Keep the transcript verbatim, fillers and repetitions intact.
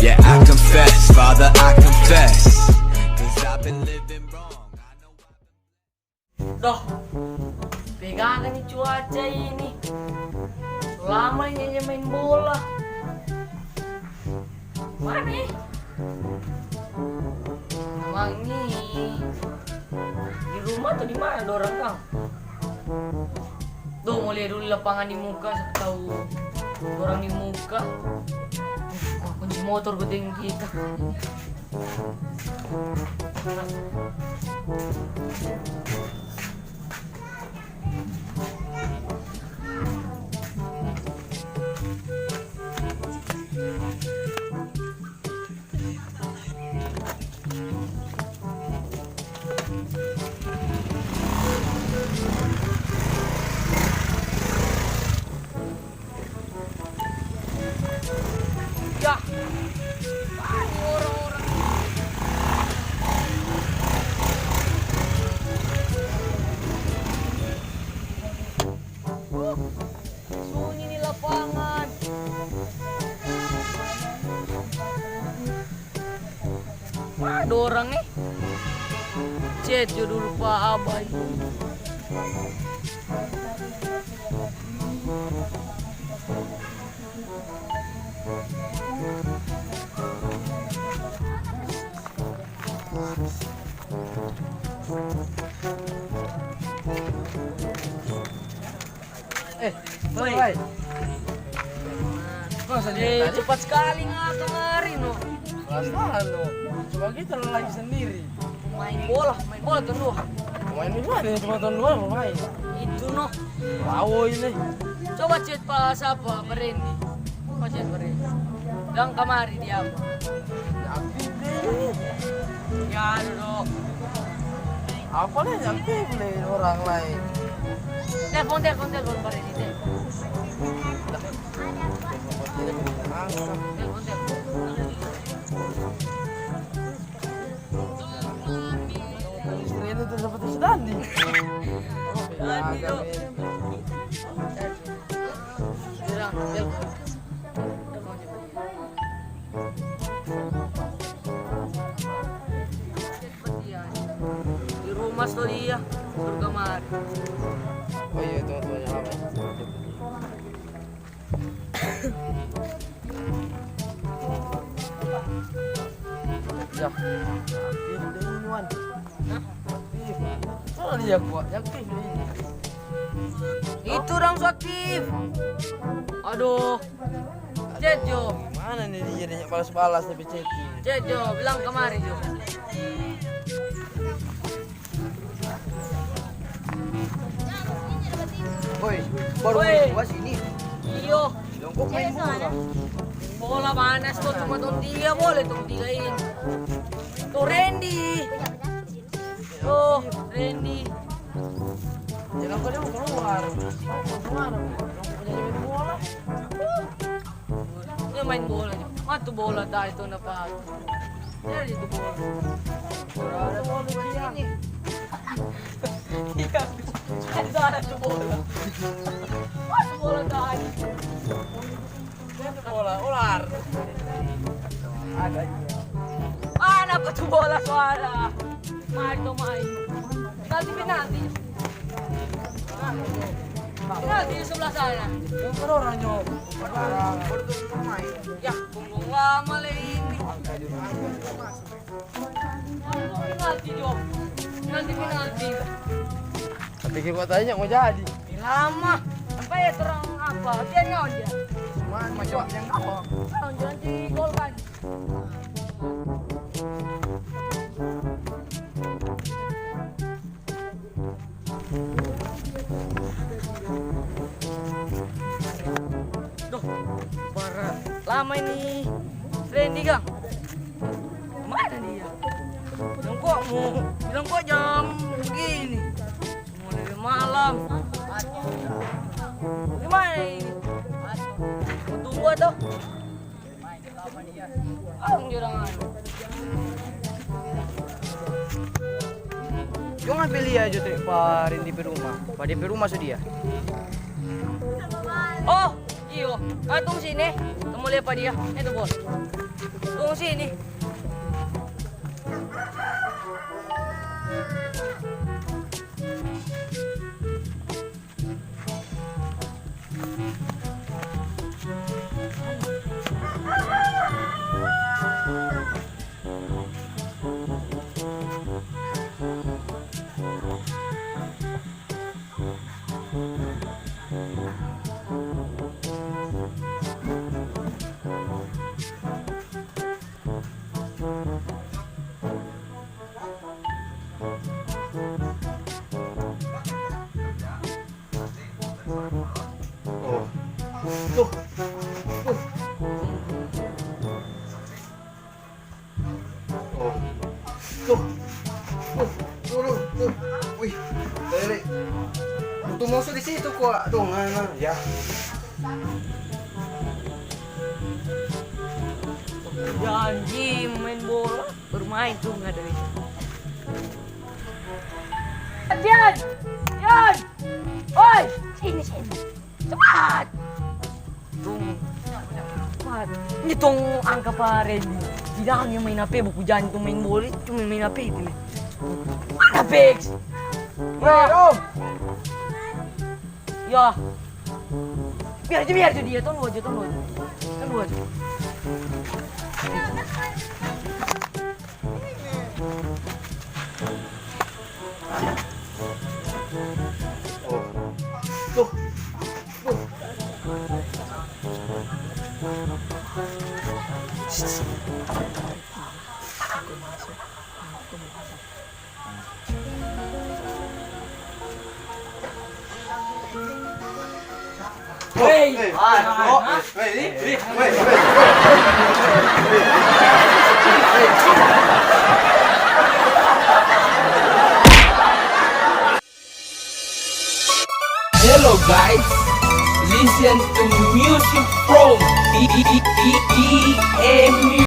Yeah, I confess, Father, I confess. 'Cause I've been living wrong. I know I've been Doh, pegang ni cuaca ini. Lama ini main bola. Mana? Emang ni di rumah atau di mana dorang, kang? Tuh, mo lia dulu lapangan di muka, siapa tau dorang di muka. Wah, kunci motor gue tinggi kita. Yah. Ah, ni orang-orang. Sunyi ni lapangan. Mana dorang ni? Chat jo dulu pa abang. Eh, woi. Masa dia Eh, tadi? Cepat skali ngana kamari, no. Pelan-pelan, no. Coba kita lagi sendiri. Main bola, main bola tuh, no. Main di mana? Cuma tahun dua mau main. Itu, no. Wow, ini. Coba chat pa sapa, pa Randy. Coba chat pa Randy. Bilang kamari dia apa? Aktif deh. Ya, aduh, no. Apa lagi yang aktif nih orang lain? Telepon, telepon, telepon, Pak Reni, telepon. Telepon, telepon. Istri itu tuh seperti si Dandi. Dandi, no. Bilang, telepon. Telepon, telepon. Di rumah sto dia, tur kamari. Oh iya, itu tuanya lama. Ya. Ini minuman. Hah? Aktif. Mana dia gua? Yang aktif ini. Itu dang so aktif. Aduh. Chat jo. Mana nih dia, dia balas-balas tapi chat. Chat jo, bilang kamari jo. Woi, baru Woi. Gua sini. Iyo. Dong kok main bola? Bola panas tuh, cuma tong tiga boleh tong tiga ini. Tuh Randy. Tuh, Randy. Jangan kau dia mau keluar. Mau keluar. Mau jadi main bola. Dia main bola. Matu bola dah itu napa? Jadi itu bola. Ada bola di sini. Iya. Ada tu bola. Matu bola dah. Bola ular. Ada. Ah, napa tu bola suara? Mai to mai. Penalti, penalti. Penalti di sebelah sana. Yang orang nyo. Ya, punggung lama le ini. Penalti jo. Penalti, penalti. Tapi kita tanya mau jadi. Lama. Apa ya terang apa? Dia nyawa dia. Mana macam yang apa? Jangan digolkan. Doh, barat. Lama ini. Randy, Kang. Mana dia? Bilang kok mau, bilang kok jam begini. Mulai malam. Gimana ini? Tunggu atau? Ang jurang anu. Cuma pilih aja tu pa Randy pe rumah. Pa dia pe rumah so dia. Oh, iyo. Katong sini, tong Boleh apa dia? Itu, Bos. Tunggu sini. Oh. Tuh. Tuh. Oh. Tuh. Tuh. Tuh, tuh, tuh. Wih, lele. Butuh musuh di situ, kok. Tuh, ngana, ya. Janji main bola, bermain tuh nggak ada itu. Yan! Yan! Oi! Sini, sini. Cepat! Tunggu. Cepat. Ini tong angka pa Randy. Bilang yang main H P, buku jantung main bola, cuma main H P itu, men. Mana Pex? Weh, Om. Ya. Biar aja, biar aja dia. Tunggu aja, tunggu aja. Tunggu aja. Hey, hey, hey, oh, hey, hey, hey, hey, hey. Hello guys, listen to music from D D D D M U.